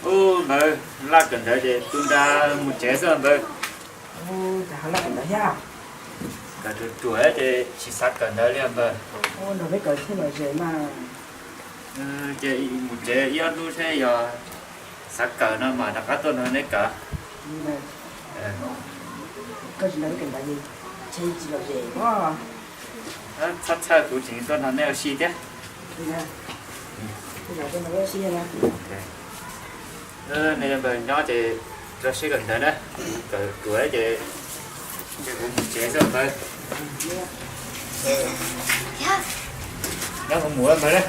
Ub, npawg, laj kawm ntawv ces tu nra mus tsev xwb npawg. Ub, cas ho laj kawm ntawv thiab? Kawm ruam ruam ces tsis xav kawm ntawv li npawg. Ub, nrog peb kawm thiaj lom zem mas. Ces mus tsev ib ob hnub seb yog xav kawm no mas rov qab tuaj nrog neb kawm. Koj tsis nrog peb kawm ntawv ces tsis lom zem os. Txhob txhawj, kuv tseem tuaj nrog neb ua si thiab. Nej npawg nyob ces rau siab kawm ntawv na, kuv kawm ruam ces kuv mus tsev xwb npawg. Nyob kuv mus npawg na.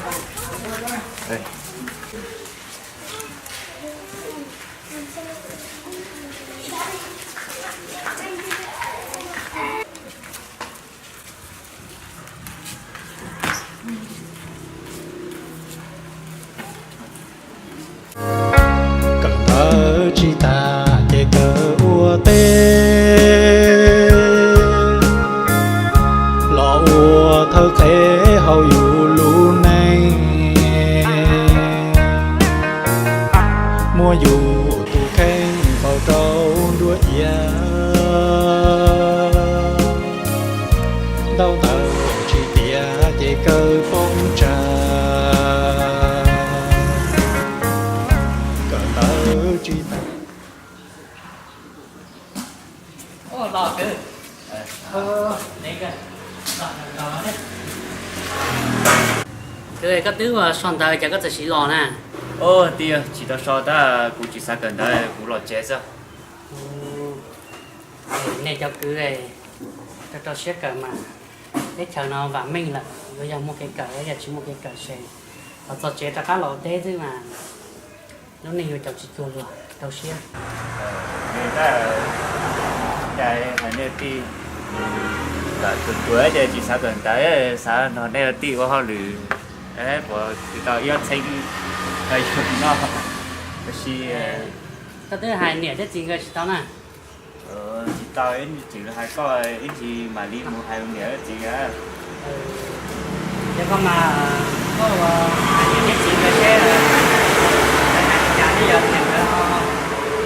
Kawm ntawv tsis tag ces kawm ua teb, los ua thawj qheb hauv yus lub neej, muab yus tus kheej faus rau nruab iav. Ntaub ntawv tsis tiav ces kawg poob tsawg, kawm ntawv tsis tag. Kwv, koj twb ua so ntawv cas koj txawm siv los na? Ub, tij, tsis tau so tab, kuv tsis xav kawm ntawv, kuv los tsev xwb. Nej cov kwv, rau rau siab kawm mas, teb chaws no vam meej lawm, yuav yog muaj kev kawm, yog tsis muaj kev kawm ces thov txog tsev rov qab los teb xwb mas lub neej yuav caum tsis cuag luag, rau siab. Cas hais nej tij, kawm ruam ruam ces tsis xav kawm ntawv, xav nrog nej tij ua hauj lwm, puas tsis tau ib ob txheeb yus noj. Tab sis koj twb hais niam thiab txiv nkawd tsis tau na? Tsis tau, ib ntsis hais koj, ib ntsis mam li mus hais niam txiv. Ces koj mas, koj ua hais niam thiab txiv nkawd seb, hais li cas, yog tias nkawd ho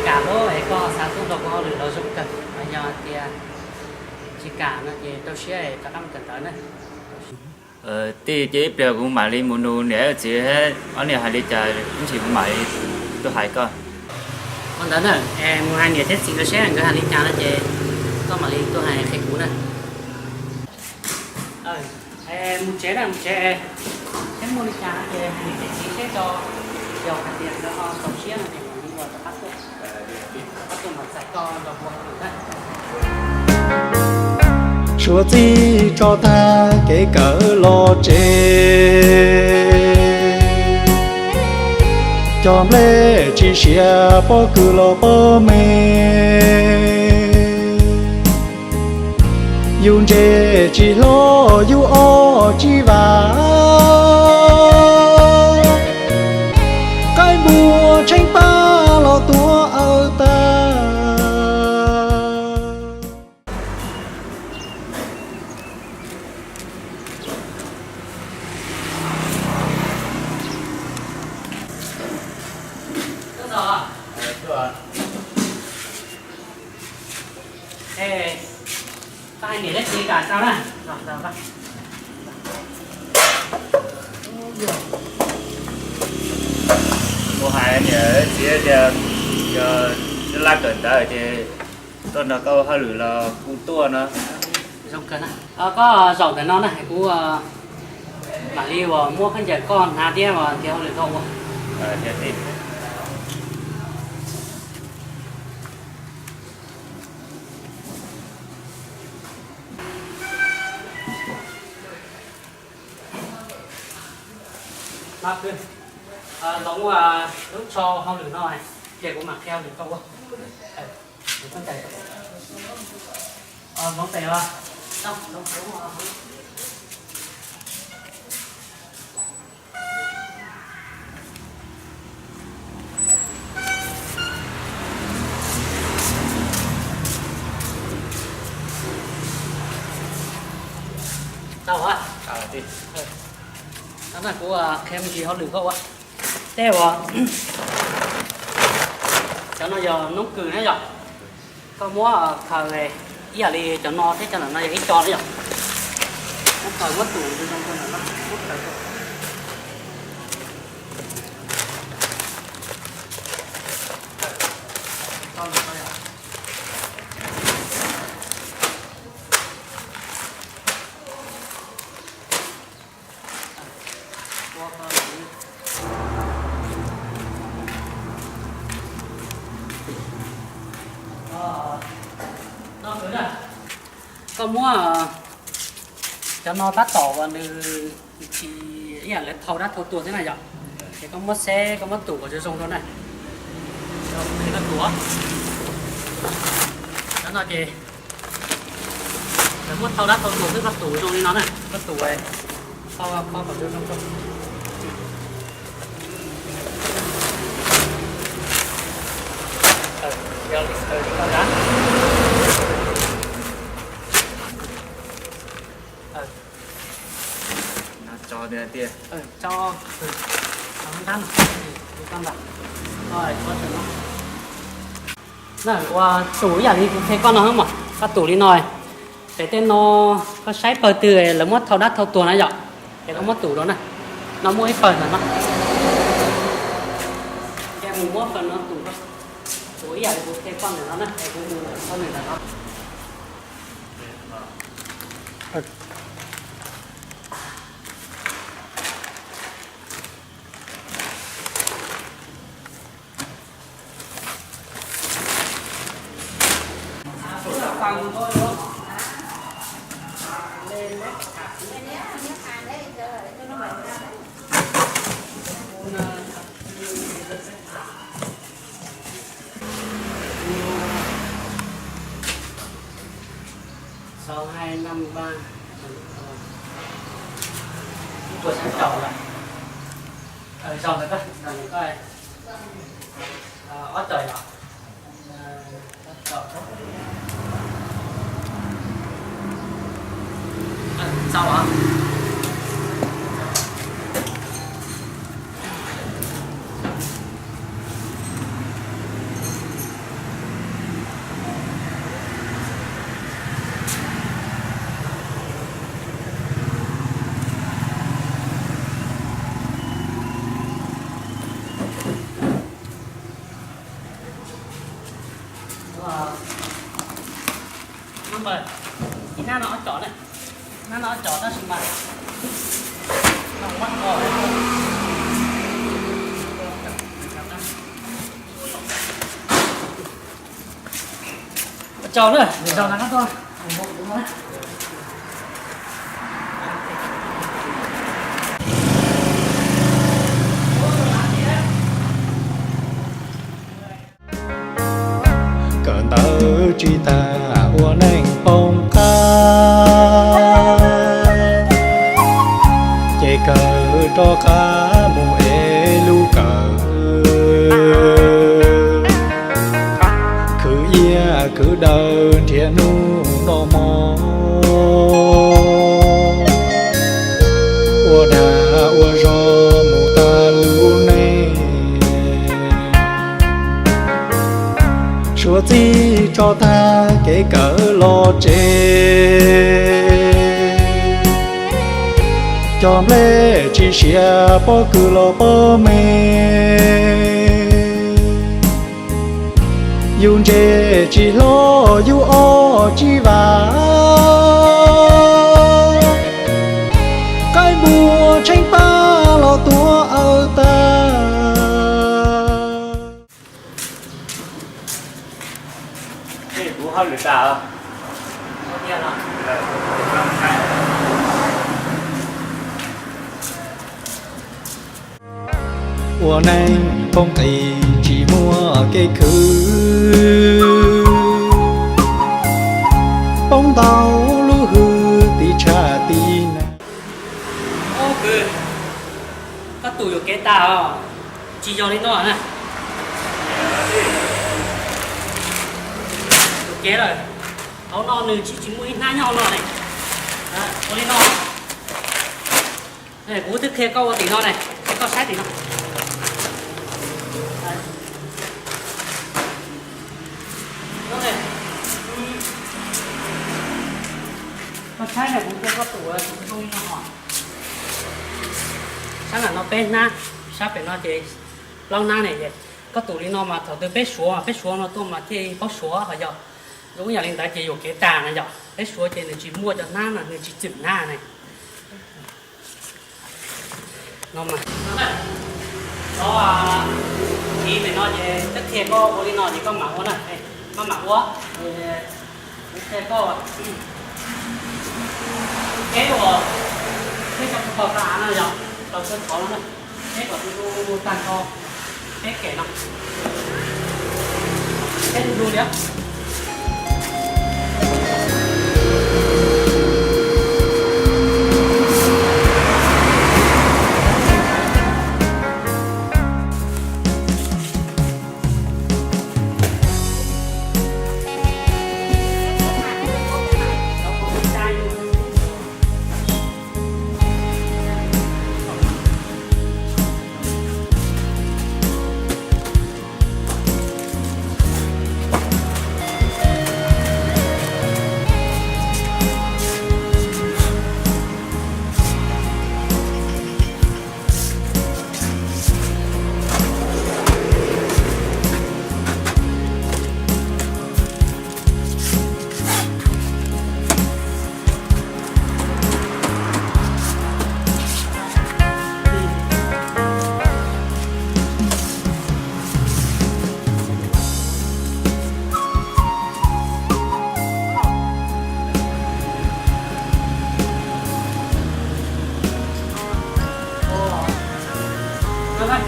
kam lub es koj xav tuaj nrog kuv hauj lwm los zoo kawg, yog tias tsis kam no ces rau siab rov qab mus kawm ntawv na. Tij, ces ib pliag kuv mam li mus nug niam txiv, ob niag hais li cas ib ntsis kuv mam li tuaj hais koj. Ua ntawd na, mus hais niam thiab txiv nkawd seb nkawd hais li cas no ces koj mam li tuaj hais qhia kuv na. Mus tsev na, mus tsev, seb muaj li cas no ces hais niam thiab txiv seb tso, yog hais tias nkawd ho txaus siab no ces mam li ua rov qab tuaj, rov qab tuaj mam txais koj nrog kuv hauj lwm na. Suav txij tso tag kev kawm los tsev, cog nplej tsis siav pob kws los pob me. Yus ntse tsis hlob yus ob tsis vam, qaib npua tsheej paj los tuav awv tag. Koj hais niam thiab txiv kam tau na. Kuv hais niam txiv tias yog laj kawm ntawv ces tuaj nrog koj ua hauj lwm los kuj tuaj no. Zoo kawg na. Koj zaum ntawm no na, kuv mam li uas muab khaub ncaws koj hnav thiab ua nthiav hauj lwm koj ua. Los ua lub tsho hauj lwm no, ces kuv mam qhia hauj lwm koj ua. Hloov tes os. Tau, no kuv qhia me ntsis hauj lwm koj ua. Tej uas cov no yog noob kws na yom. Koj muab khaws ib yam li cov no thiab cov ntawm no yog ib co na yom. Muab khaws muab tus zoo zoo rau ntawm no, muab khaws rau. Koj muab cov no tab tom uas nws tsis ib yam lawv thau dab thau tuag thiab na yom. Ces koj muab xeb, koj muab tus kom zoo zoo rau na. Koj tus, cov no ces lawv muab thau dab thau tuag xwb, koj tus zoo li no na, koj tus, kho, kho kom zoo zoo rau. Na, ua tus ib yam li kuv qhia koj no mas, koj tus li no. Ces tej no koj saib pawg twg lawv muab thau dab thau tuag na yom, ces koj muab tus rau na. No muaj ib pawg ntawm no, ces mus muab pawg no tus, tus ib yam li kuv qhia koj ntawm no na, es kuv mus thau ntawm no. Sáu hai năm ba. Ib puas sab caum lawm. Zaum ntawd koj, zaum ntawd koj, ob caum yom. Ob caum. Ib nab no ob cov na, nab no ob cov tab sis mas ua tsaug na, zaum no koj tuaj. Kawm ntawv tsis tas ua neej poob qab, ces kawm rov qab mus ev lub kawm. Khwv iab khwv daw nrhiav hnub noj hmo, ua dag ua zog mus tag lub neej. Suav txij tso tag kev kawm los tsev, cog nplej tsis siav pob kws los pob me. Yus ntse tsis hlob yus ob tsis vam, qaib npua tsheej paj los tuav awv tag. Ua neej poob qis tsis muaj kev khwv, poob ntau lub hwj tim tshaj tim nag. Koj tus yuam kev tas os, tsis yog li no na. Yuam kev lawm, hauv no nws tsis, tsis muaj ib hnab nyob hauv no ne. Ua li no, kuv twb qhia koj ua tim no ne, koj saib tim no. Koj saib na, kuv cia koj tus zoo li no hos. Sab nram no peb hnab, sab pem no ces plaub hnab ne. Koj tus li no mas thaum twg peb suav, peb suav no tuaj mas thiaj paub suav, ho yog zoo ib yam li ntawd ces yuam kev tas na yom. Peb suav ces nws tsis muaj cov hnab no, nws tsis txwm hnab ne. No mas, cov txiv pem no ces twb qhia koj ua li no ces koj mam ua na, koj mam ua. Kuv qhia koj, peb uas peb cov kua pos tag av no yog tau kawg qhov no na, peb kom tus du tag nrho peb kem no, peb du du li.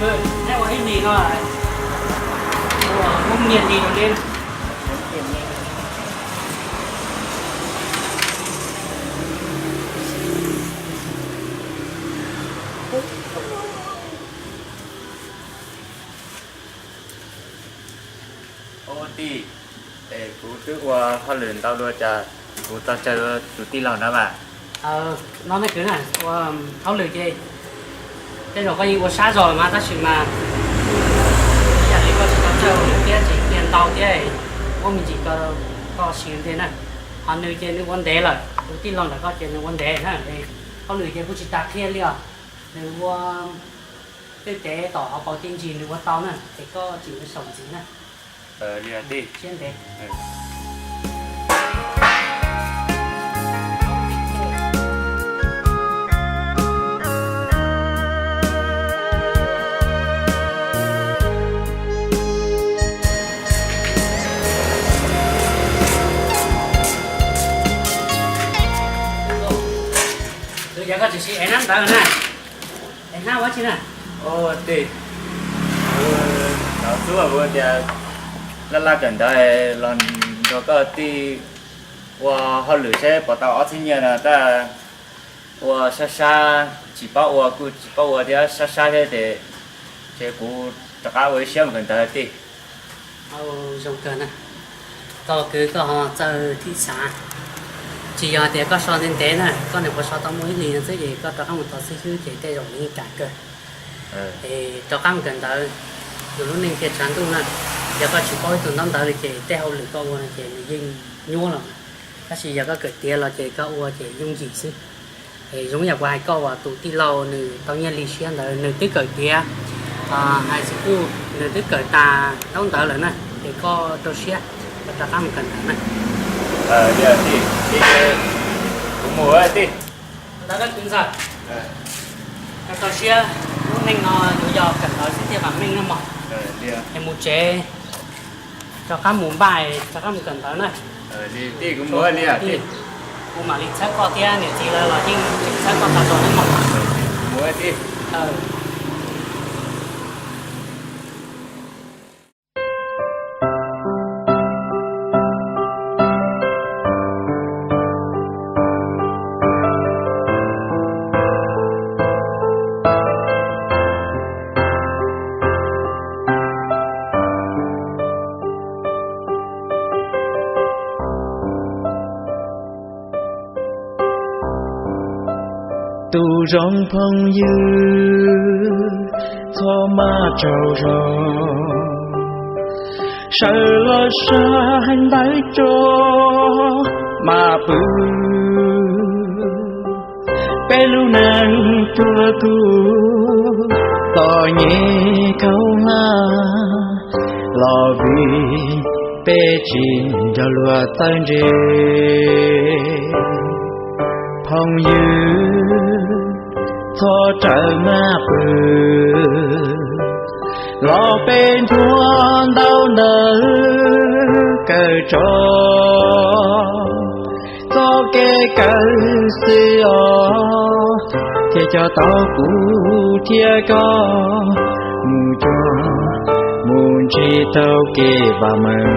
Neb ua ib hlis no, ua muab nyiaj hli rau neb. Ua tij, es kuv twb ua hauj lwm ntau dua cas kuv tau tsawg tus tij laug na mas? No nej kwv na, ua hauj lwm ces tej zaum koj yeej ua sab zog los mas tab sis mas ib yam li koj tsis tau tsawg hauj lwm thiab tseem qhia ntau thiab, muab me ntsis koj siv ntej na. Ho nws ces nws ua ntev lawm, tus tij laug ntawm koj ces nws ua ntev na, hauj lwm ces kuj tsis tas qhia li os. Nws ua tej tev tom hauv paus tij ntsis nws ua tau na, ces koj tseem yuav xyaum ntxiv na. Li tij. Siab ntev. Tus yog koj tsis siv ev hnab ntawd na. Ev hnab ua tsi na? Tij, kuv xub kuv tias laj laj kawm ntawv los nrog koj tij ua hauj lwm seb puas tau ob txhiab nyiaj no tab ua sab sab tsis paub ua kuj tsis paub ua thiab sab sab thiab ces, ces kuv rov qab ua ib siab mus kawm ntawv tij. Zoo kawg na, koj kwv koj ho txawj thim xav. Tsis yog tias koj so ntev ntev na, koj niam qhuav so tau muaj ib hlis no xwb ces koj rov qab mus tos xib hwb ces tej zaum nws yeej kam kawg. Es rov qab mus kawm ntawv, yus lub neej thiaj tshav ntuj na. Yog koj tsis paub ib tug ntaub ntawv li ces tej hauj lwm koj ua no ces nws yeej nyuaj los mas, tab sis yog koj kawm tiav los ces koj ua ces yooj yim xwb. Es zoo yam kuv hais koj uas tus tij laug nws tau nyiaj li siab ntawd nws twb kawm tiav high school, nws twb kawm tas ntaub ntawv lawm na, ces koj rau siab, koj rov qab mus kawm ntawv na. Kuv mus tij. Ntawd koj tus ntxawm, koj rau siab, lub neej no yuav yog kawm ntawv xwb thiaj vam meej na mog. Es mus tsev, rov qab mus npaj, rov qab mus kawm ntawv na. Kuv mam li txhawb koj thiab niam txiv lawv los yeej tseem txhawb koj tag zog na mog. Tus zoo phooj ywg, Txhob maj tsaug zog, sawv los saib ntawv tso, mam pw. Peb lub neej tuag tu, txom nyem khaub hlab, los vim peb tsis nrog luag txawj ntse. Phooj ywg, txhob rawm maj pw, los peb nthuav ntau ntawv kawm tso. Txoj kev kawm xwb os, thiaj coj tau kuv thiab koj mus cuag, mus ntsib tau kev vam meej.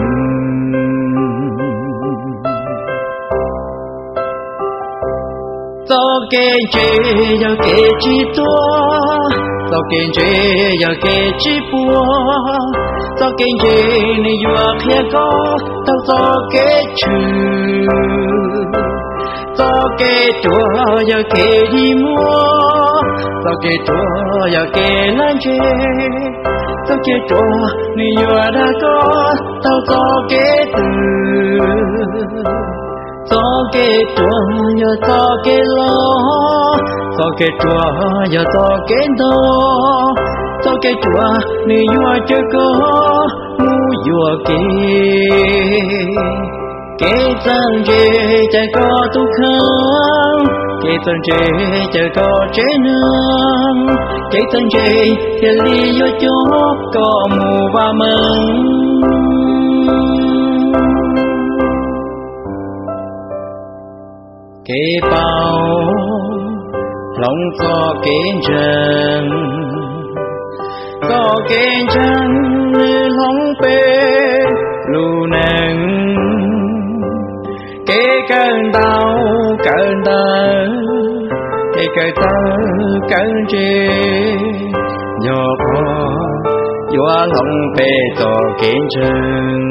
Txoj kev ntse yog kev tsis tuag, txoj kev ntse yog kev tsis puas. Txoj kev ntse nws yuav qhia koj tau txoj kev tshwm. Txoj kev ruam yog kev dig muag, txoj kev ruam yog kev laj ntse. Txoj kev ruam nws yuav dag koj tau txoj kev twg. Txoj kev ruam yog txoj kev loj, txoj kev ruam yog txoj kev ntau. Txoj kev ruam nws yuav caw koj mus yuam kev. Kev txawj ntse caw koj tus kheej, kev txawj ntse caw koj tsev neeg. Kev txawj ntse thiaj li yuav coj koj mus vam meej. Kev paub hloov txoj kev ntseeg, txoj kev ntseeg nws hloov peb lub neej. Kev kawm ntau kawm ntawv, kev kawm txawj kawm ntse, yog qhov yuav hloov peb txoj kev ntseeg.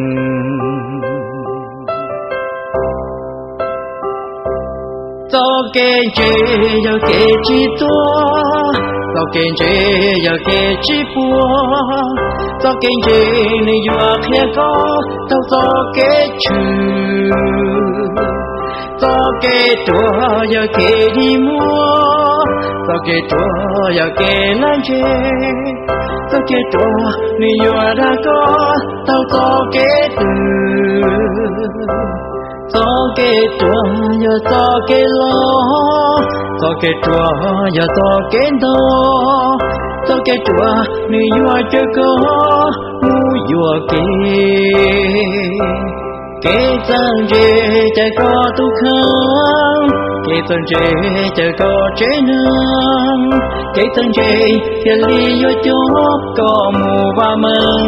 Txoj kev ntse yog kev tsis tuag, txoj kev ntse yog kev tsis puas. Txoj kev ntse nws yuav qhia koj tau txoj kev tshwm. Txoj kev ruam yog kev dig muag, txoj kev ruam yog kev laj ntse. Txoj kev ruam nws yuav dag koj tau txoj kev twg. Txoj kev ruam yog txoj kev loj, txoj kev ruam yog txoj kev ntau. Txoj kev ruam nws yuav caw koj mus yuam kev. Kev txawj ntse caw koj tus kheej, kev txawj ntse caw koj tsev neeg. Kev txawj ntse thiaj li yuav coj koj mus vam meej.